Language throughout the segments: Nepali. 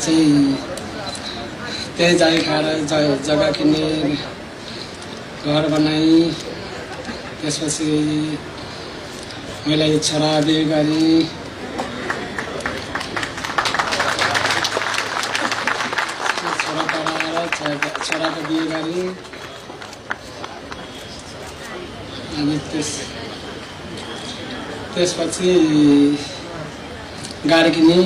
चाहिँ त्यही जाइ खाएर जग्गा किने घर बनाएँ त्यसपछि मैले छोरा बिहे गरेँ छोरा पढाएर छोराको बिहे गरेँ अनि त्यसपछि गाडी किनेँ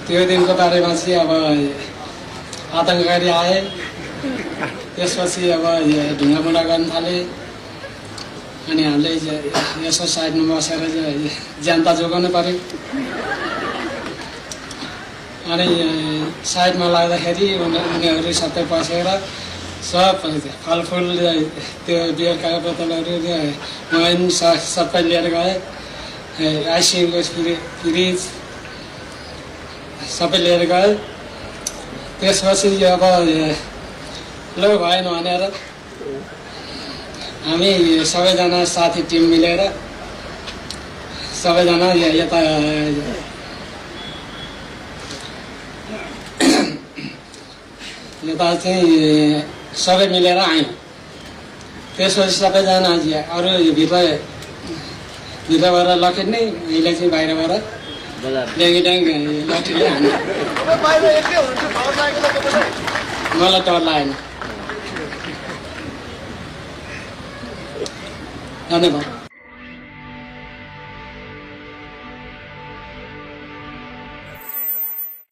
त्यो दिनको बारेमा चाहिँ अब आतङ्ककारी आए त्यसपछि अब ढुङ्गामुढा गर्न थाले अनि हामीले यसो साइडमा बसेर ज्यान त जोगाउनु पर्यो अनि साइडमा लाग्दाखेरि उनीहरू सबै बसेर सब फलफुल त्यो बियरका बोतलहरू वाइन सबै लिएर गए आइसिङको फ्रिज सबै लिएर गए त्यसपछि अब लो भएन भनेर हामी सबैजना साथी टिम मिलेर सबैजना यता चाहिँ सबै मिलेर आयौँ त्यसपछि सबैजना अरू भित्रबाट लखेट्ने अहिले चाहिँ बाहिरबाट ड्याङ लाठीले हान्ने मलाई डर लागेन धन्यवाद